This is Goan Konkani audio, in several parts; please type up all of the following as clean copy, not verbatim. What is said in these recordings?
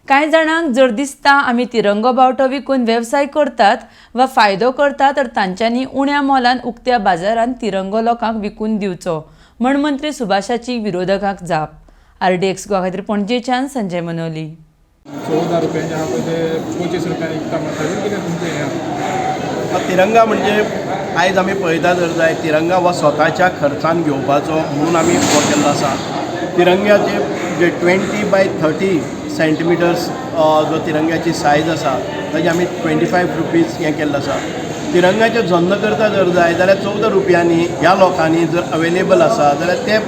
कांय जाणांक जर दिसता आमी तिरंगो बावटो विकून वेवसाय करतात वा फायदो करतात तर तांच्यांनी उण्या मोलान उक्त्या बाजारांत तिरंगो लोकांक विकून दिवचो म्हण मंत्री सुभाषाची विरोधकांक जाप. आरडीएक्स गोवा खातीर पणजेच्यान संजय मनोली. 14 रुपयांचे आहा पळय ते 25 रुपयांनी विकता म्हणटा, ताजेर कितें तुमचें हें आहा? तिरंगा म्हणजे आयज आमी पळयता जर जाय, तिरंगा हो स्वताच्या खर्चान घेवपाचो म्हणून आमी हो केल्लो आसा. तिरंग्याचे जे 20 बाय 30 सेंटीमिटर्स जो तिरंग्याची सायज आसा ताजी आमी 25 रुपीज हें केल्लो आसा. तिरंग्याचें जन्न करता जर जाय जाल्यार 14 रुपयांनी ह्या लोकांनी जर अवेलेबल आसा जाल्यार ते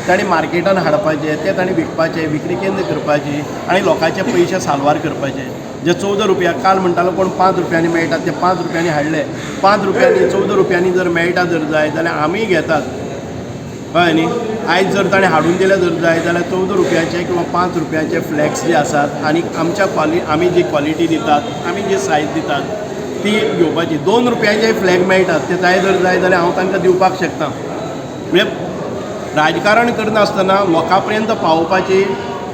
तांणी मार्केटान हाडपाचे, ते तांणी विकपाचे, विक्री केंद्र करपाची आनी लोकांचे पयशे साल्वार करपाचे. जे 14 रुपया काल म्हणटालो कोण 5 रुपयांनी मेळटा, ते 5 रुपयांनी हाडले, 5 रुपयांनी 14 रुपयांनी जर मेळटा जर जाय जाल्यार आमीय घेतात, कळ्ळें न्ही. आयज जर ताणें हाडून दिले जर जाय जाल्यार 14 रुपयाचे किंवा 5 रुपयाचे फ्लॅक्स जे आसात आनी आमच्या आमी जी क्वॉलिटी दितात, आमी जी सायज दितात ती घेवपाची. 2 रुपयाचे फ्लॅग मेळटात ते जाय जर जाय जाल्यार हांव तांकां दिवपाक शकता. म्हणजे राजकारण करनासतना लोकां पर्यंत पावोवपाची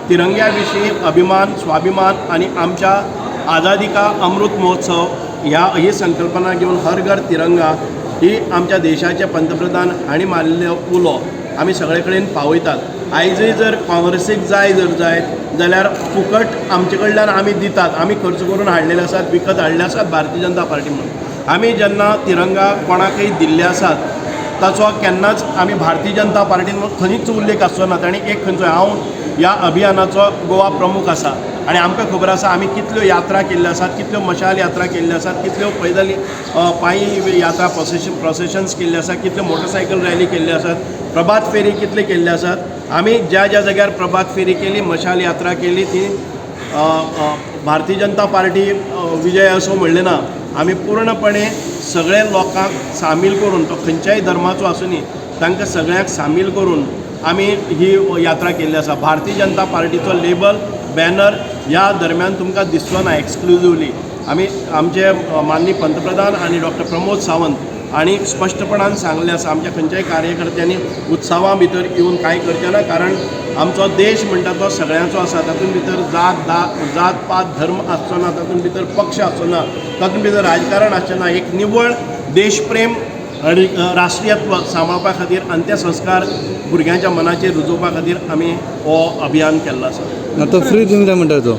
तिरंग्या विशीं अभिमान, स्वाभिमान आनी आमच्या आझादी का अमृत महोत्सव ह्या ही संकल्पना घेवन हर घर तिरंगा ही आमच्या देशाचे पंतप्रधान हांणी मारिल्लो उलो आमी सगळे कडेन पावयतात. आयजय जर काँग्रेसीक जाय जर जाय जाल्यार फुकट आमचे कडल्यान आमी दितात, आमी खर्च करून हाडलेले आसात, विकत हाडले आसात भारतीय जनता पार्टी म्हणून. आमी जेन्ना तिरंगा कोणाकय दिल्ले आसात ताचो केन्नाच आमी भारतीय जनता पार्टीन खंयच उल्लेख आसचो ना. ताणी एक खंयचो हांव ह्या अभियानाचो गोवा प्रमुख आसा आनी आमकां खबर आसा आमी कितल्यो यात्रा केल्ल्यो आसात, कितल्यो मशाल यात्रा केल्ल्यो आसात, कितल्यो पैदल पांयी यात्रा प्रोसेशन्स केल्ल्यो आसात, कितल्यो मोटरसायकल रॅली केल्ल्यो आसात, प्रभात फेरी कितले केल्ले आसात. आमी ज्या ज्या जाग्यार प्रभात फेरी केली, मशाल यात्रा केली ती भारतीय जनता पार्टी विजय असो म्हणलें ना. आमी पूर्णपणे सगळे लोकांक सामील करून, तो खंयच्याय धर्माचो आसूं न्ही, तांकां सगळ्यांक सामील करून आमी ही यात्रा केल्ली आसा. भारतीय जनता पार्टीचो लेबल बॅनर ह्या दरम्यान तुमकां दिसचो ना. एक्सक्लुजिवली आमी आमचे माननीय पंतप्रधान आनी डॉक्टर प्रमोद सावंत आनी स्पश्टपणान सांगलें आसा आमच्या खंयच्याय कार्यकर्त्यांनी उत्सवा भितर येवन कांय करचें ना, कारण आमचो देश म्हणटा तो सगळ्यांचो आसा. तातूंत भितर जात पात धर्म आसचो ना, तातूंत भितर पक्ष आसचो ना, तातूंत भितर राजकारण आसचें ना. एक निवळ देशप्रेम आनी राष्ट्रीयत्व सांबाळपा खातीर अंत्यसंस्कार भुरग्यांच्या मनाचेर रुजोवपा खातीर आमी हो अभियान केल्लो आसा. आतां फ्री दिवंक जाय म्हणटा तो.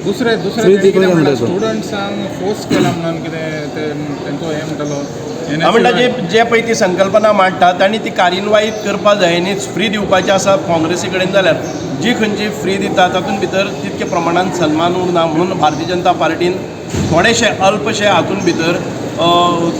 दुसरे फ्री दुसरे दिवंक जाय म्हणटा तो. स्टुडंट्सांक फोर्स केला म्हणून कितें ते तेंचो हें म्हणटालो. हांव म्हणटा जे जे पळय ती संकल्पना मांडटा तांणी ती कार्यान्वयीत करपा जाय न्ही. फ्री दिवपाची आसा काँग्रेसी कडेन जाल्यार जी खंयची फ्री दिता तातूंत भितर तितके प्रमाणान सन्मान उरना म्हणून भारतीय जनता पार्टीन थोडेशे अल्पशे हातूंत भितर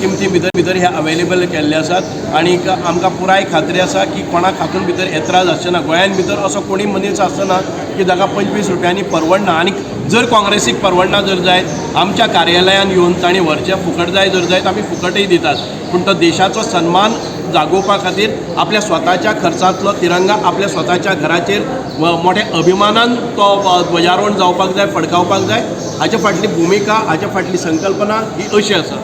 किमती भितर भितर हे अवेलेबल केल्ले आसात. आनीक आमकां पुराय खात्री आसा की कोणाक हातूंत भितर एत्राज आसचे ना. गोंयान भितर असो कोणी मनीस आसचो ना की ताका 25 रुपयांनी परवडना. आनी जर काँग्रेसीक परवडना जर जायत आमच्या कार्यालयान येवन तांणी व्हरचें, फुकट जाय जर जायत आमी फुकटय दितात. पूण तो देशाचो सन्मान जागोवपा खातीर आपल्या स्वताच्या खर्चांतलो तिरंगा आपल्या स्वताच्या घराचेर मोठ्या अभिमानान तो ध्वजारोहण जावपाक जाय, फडकावपाक जाय. हाचे फाटली भुमिका, हाचे फाटली संकल्पना ही अशी आसा.